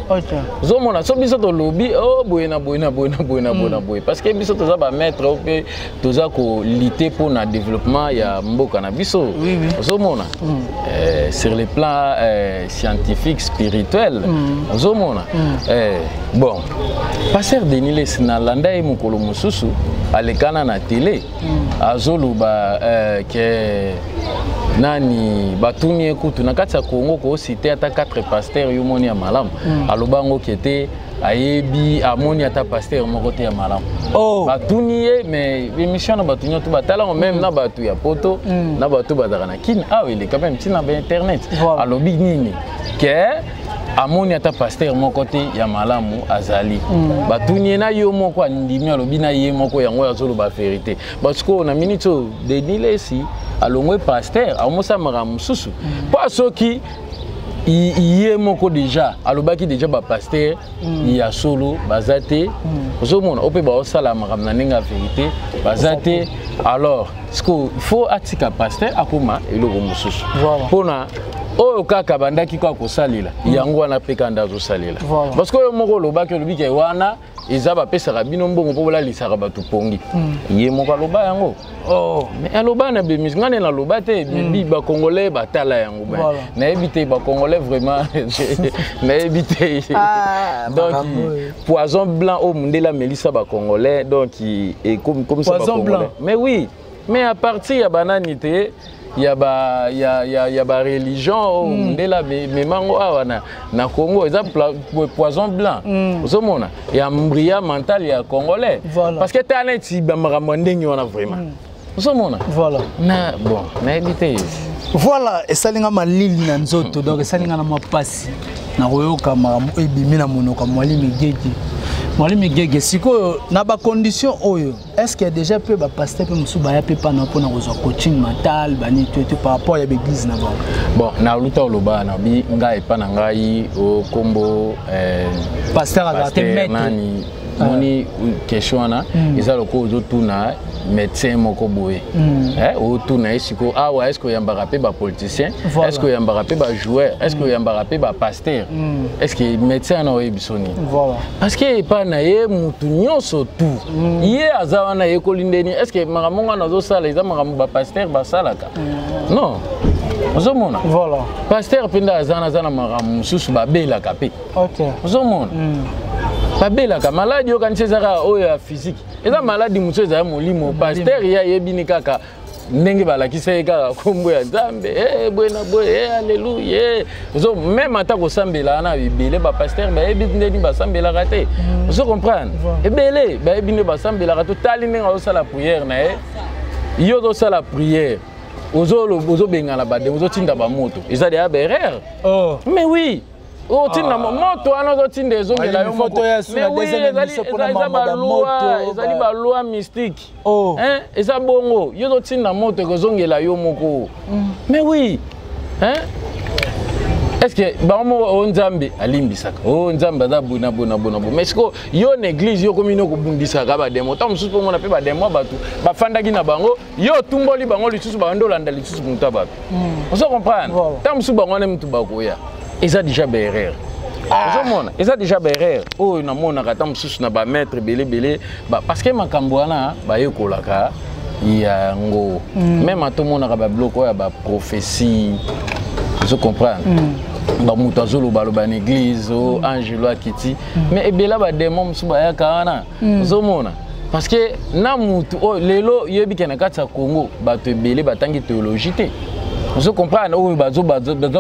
Ozomona, so biso tolobi o boye na boye na boye na boye na boye na boye, parce que biso toza bamaître oyo mpe toza kolutter mpona développement ya mboka na biso. Ozomona, sur le plan scientifique, spirituel, ozomona, bon, pasteur Denis Lesi, nalanda ye mokolo mosusu alekana na télé, azoloba ke nani, batuni ye kutu na kati ya Congo kociter ata 4 pasteur yo moni ya malamu. Aloba yango ke te, ayebi, amoni ata pasteur moko te ya malamu. Batuni ye, mais émission na bato nyonso batalango, même na bato ya poto, na bato bazalaka na Kine awa, eleka même ntina bainternet. Alobi nini? Ke Amoni ata pasteur moko te ya malamu azali. Batuni ye na yo moko, andimi, alobi na ye moko yango azoloba vérité, parce que na minute oyo Denis Lesi alongwe pasteur, amosala makambo mosusu, mpo soki ye moko déjà alobaki déjà bapasteur ya solo baza te. Ozomona o mpe baosala makambo na ndenge ya vérité baza te. Alors siko il faut atika pasteur, akóma eloko mosusu, mpona oyo kaka bandaki kaka kosalela yango wana mpe kanda azosalela, parce que oyo moko olobaki, olobi ke wana eza bapesaka bino mbongo mpo bolalisaka bato pongi. Ye moko aloba yango. Mais aloba na bemis, ngai nde naloba te. Bi bacongolais batala yango. Nayebi te, bacongolais vraiment nayebi te. Donc poison blanc oyo mondele amelisa bacongolais, donc ekomisa bacongolais. Mais oui, mais à partir ya banani te, ya ba ya ya ya ba religion oyo mondele amemango awa na Congo, eza poison blanc. Ozomona ya mbria mental ya congolais, parce que tala neti bamakambo ya ndenge wana vraiment, ozomona. Na bon, nayebi te. Voilà, esalinga malili na nzoto, donc esalinga na mapasi na koyoka makambo oyo ebimi na monoko ya Mwalimu Gege. Mwalimu Gege, sikoyo na bacondition oyo, est ce que déjà mpe bapasteur mpe mosusu baya mpe pana mpona kozwa coaching mental bani to te par rapport ya baeglise na bango? Bon, naluta oloba na bi ngai epa na ngai okombo pasteur azala te, maître. Nani moni question wana eza lokola ozotuna médecin moko boye, otuna ye sikoyo awa: est ce que oyambaka mpe bapoliticien? Est ce que oyambaka mpe bajoueur? Est ce que oyambaka mpe bapasteur? Est ce que médecin wana oyebi biso nini? Parce que epai na ye mutu nyonso tu ye aza wana ayekoli ndeni. Est ce que makambo wana azosala eza makambo bapasteur basalaka? Non, ozomona. Pasteur mpe nde aza wana, aza na makambo mosusu, babelaka mpe. Ozomona, babelaka maladi oyo kanisi eza kaka oyo ya physique, eza maladi mosusu ezala molimo. Pasteur ye ayebini kaka ndenge balakisa ye kaka nkombo ya Nzambe, boye na boye, alleluya. Ozo même ata kosambela wana, ebele bapasteur bayebi ndeni basambelaka te. Ozo comprendre, ebele bayebi nde basambelaka. Totali ndenge azosala prière na ye. Yo ozosala prière, ozobengana bademo, ozotinda bamoto, eza deya baerreur. Mais oui, otinda moto wana, ozotinda, ezongela yo moko. Mais oui, eza baloi, ezali baloi mystique. Eza bongo, yo ozotinda moto, ekozongela yo moko. Mais oui, hein? Est ce que bango moko oyo Nzambe alimbisaka, oyo Nzambe aza boye na boye na boye na boye? Mais sikoyo yo na église, yo komi no kobundisaka bademo. Ntango mosusu mpo omona mpe bademo, bato bafandaki na bango, yo otumboli bango lisusu, bandi olanda lisusu moto ya bato. Ozo comprendre, ntango mosusu bango wana mutu bakoya, eza déjà baerreur. Ozomona, eza déjà baerreur oyo namonaka ata mosusu na bamaître ebele ebele, parce que makambo wana bayekolaka yango. Même ata omonaka babiloko oyo ya baprophétie, ozo comprendre, bamoto azolobaloba na église o angelo akiti, mais ebele bademo mosusu bayaka wana. Ozomona, parce que na mutu oyo lelo yebi ke na kati ya Congo bato ebele batangi théologie te. Ozo comprendre, oyo bazo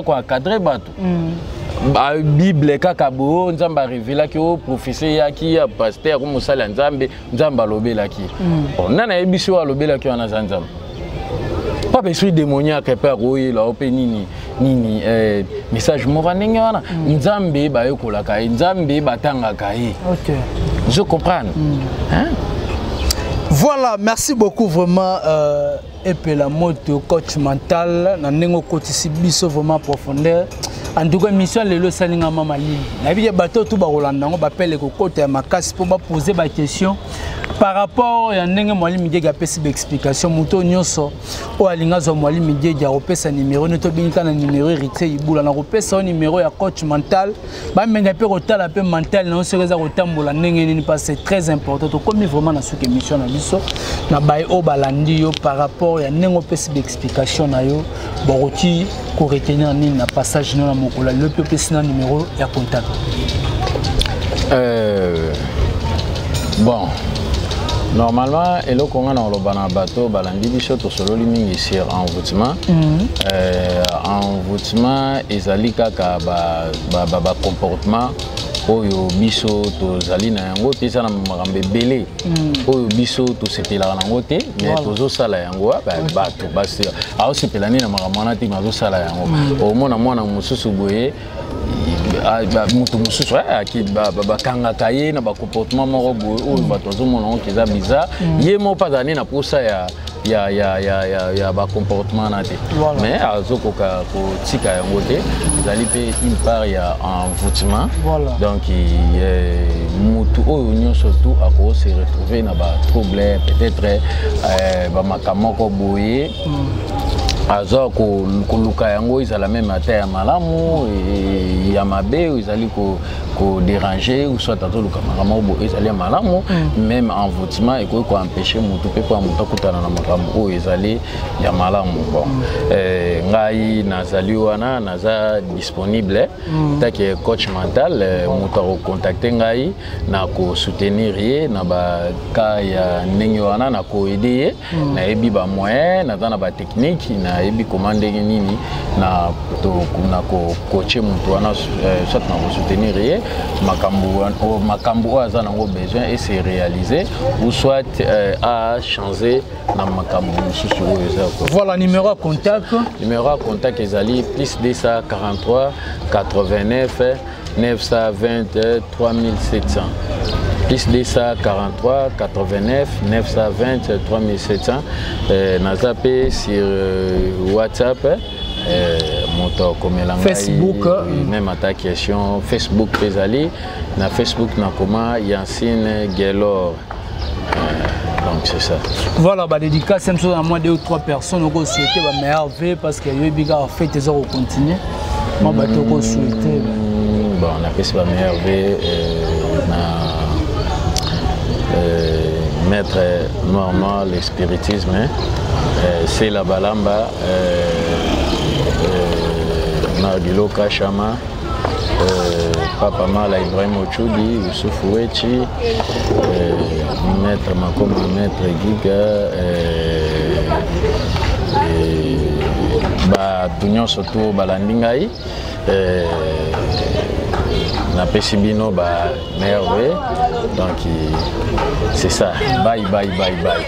koencadre bato, bible kaka boye, oyo Nzambe arevelaki, oyo prophétie eyaki ya pasteur, mosali ya Nzambe, Nzambe alobelaki. Bon, nani ayebisi oyo alobelaki wana aza Nzambe? Papa esprit démoniaque mpe akoyela o mpe nini nini, message moko ndenge wana. Nzambe bayekolaka ye, Nzambe batangaka ye. Je comprendre, hein? Voilà, merci beaucoup vraiment, Epela Moto, coach mental, na ndenge okotisi biso vraiment profondeur. En tout cas, mission lelo esalinga mama lili. Nayebi ke bato tu bakolanda yango, bapele kokota ya makasi mpo bapose baquestion par rapport ya ndenge Mwalimu Gege apesi baexplication. Moto nyonso oyo alingi azwa Mwalimu Gege, akopesa numero nde tobengika na numero Héritier Ibula. Na kopesa yo numero ya coach mental, bamenga mpe kotala mpe mental na yo soki eza kotambola ndenge nini, parce c'est très important. Tokomi vraiment na suki émission na biso. Na baye oyo balandi yo, par rapport ya ndenge opesi baexplication na yo, bakoki koretenir nini na passage no na mokolo ya lelo? Mpe opesi na numero ya contact. Bon, normalement eloko nga na koloba na bato balandi biso, tosololi mingi sur envoûtement. Envoûtement ezali kaka bacomportement oyo biso tozali na yango te. Eza na makambo ebele oyo biso tosepelaka nango te, mais tozosala yango. Bato basi aosepela nini na makambo wana te, mais azosala yango. Omona mwana mosusu boye. Ah, moto mosusu eh, bakangaka ye na bacomportement moko boye oyo bato bazomona yango eza bizarre. Ye moko mpe azala nde na posa ya bacomportement na te, mais azokoka kotika yango te. Ezali mpe une part ya envoûtement. Donc motu oyo nyonso tu ako se retrouver na batrouble, peut-être bamakambo moko boye, aza koluka yango, ezala même ata ya malamu, ya mabe, oyo ezali kodéranger, ou soit azoluka makambo boye ezali ya malamu. Même envoûtement ekoki koempêcher motu mpe mpo motu akutana na makambo oyo ezali ya malamu. Bon, ngai nazali wana, naza disponible take coach mental. Moto akocontacter ngai, na kosoutenir ye na baka ya ndenge wana, na koaider ye. Nayebi bamoyen, naza na batechnique, nayebi koma ndenge nini na kocoacher motu wana, soit na kosoutenir ye makambo oyo aza nango besoin et se réaliser, ou soit achanger na makambo mosusu oyo eza. Voilà, numéro ya contact? Numéro ya contact ezali plus 243 89 920 3700, plus 243 89 920 3700. Naza mpe sur WhatsApp, moto akomela ngai. Facebook. Même ata question, Facebook mpe ezali. Na Facebook nakoma Yansine Gelor. Donc c'est ça. Voilà, badédicace mosusu na moins deux ou trois personnes okosouhaiter bameilleurs vœux, parce que yoyebi kaka fête eza kocontinue, mwa bato okosouhaiter. Bon, napesi bameilleurs vœux na maître Noir Noir, le spiritisme, Sela Balamba, Margilo Kashama, Papa Mala Ibrahim Ochudi, Youssouf Wechi, maître Makoma, maître Giga, bato nyonso to balandi ngai, napesi bino ba merveille. Donc c'est ça, bye bye bye bye.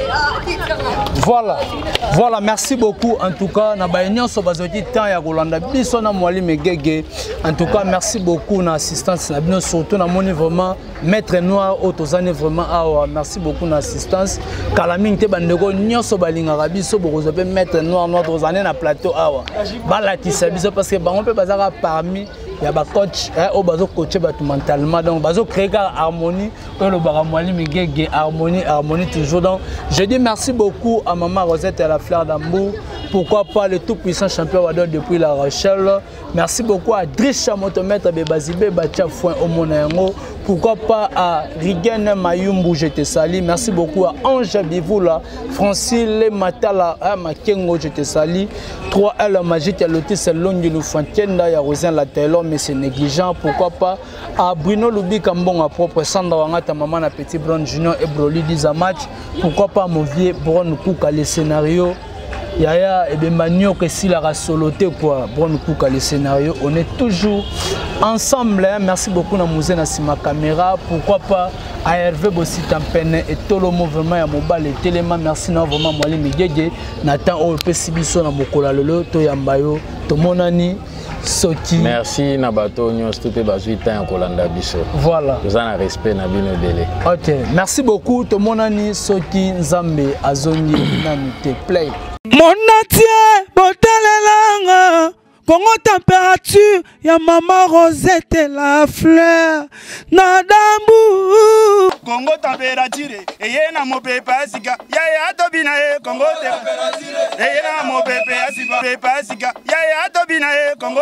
Voilà, merci beaucoup en tout cas na baye nyonso bazwaki temps ya kolanda biso na Mwalimu Egege. En tout cas, merci beaucoup na assistance na bino, surtout namoni vraiment maître Noir oyo tozani vraiment awa. Merci beaucoup na assistance. Kala mingi te, bandeko nyonso balingaka biso, bokozwa mpe maître Noir Noir, tozani na plateau awa, balakisa biso, parce que bango mpe bazaka parmi ya bacoach oyo bazocoacher bato mentalement. Donc bazocréer kaka harmonie oyo elobaka Mwalimu Gege, harmonie, harmonie toujours. Donc je dis merci beaucoup à maman Rosette à la Fleur d'Ambour, pourquoi pas le tout puissant champion Wadol depuis La Rochelle. Merci beaucoup à Drisha Motomètre Bebazibe Batia Foin Omona yango, pourquoi pas à Rigen Mayumbu, je te salue. Merci beaucoup à Ange Bivoula, Francine Matala à Makengo, je te salue. 3L Magique Lotis Longi Lufantienda ya Rosin la Taylor, mais c'est négligent. Pourquoi pas à Bruno Lubika Mbonga propre, Sandra Wangata, maman na Petit Brown Junior et Broly Dizamatch. Pourquoi pas mon vieux Brown Kuka, le scénario Yaya ebemba nyoka esilaka solo te quoi. Brown Kuka le scénario, on est toujours ensemble, hein. Merci beaucoup na Musée na sima caméra, pourquoi pas à Hervé Bosita Mpene et Tolo vraiment ya mobile telema. Merci na vraiment Mwalimu Gege na temps oyo opesi biso na mokolo ya lelo toyamba yo. Tomonani soki. Merci na bato nyonso to mpe bazwi temps ya kolanda biso. Voilà. Toza na respect na bino ebele. Ok, merci beaucoup. Tomonani soki Nzambe azongi nanu te. Play. Monatie botalelanga Kongo Température ya mama Rosette la Fleur na dambu. Kongo Température eye na mopepe ya sika, yaya tobina ye. Kongo eye na mopepe ya sika, yaya tobina ye. Kongo.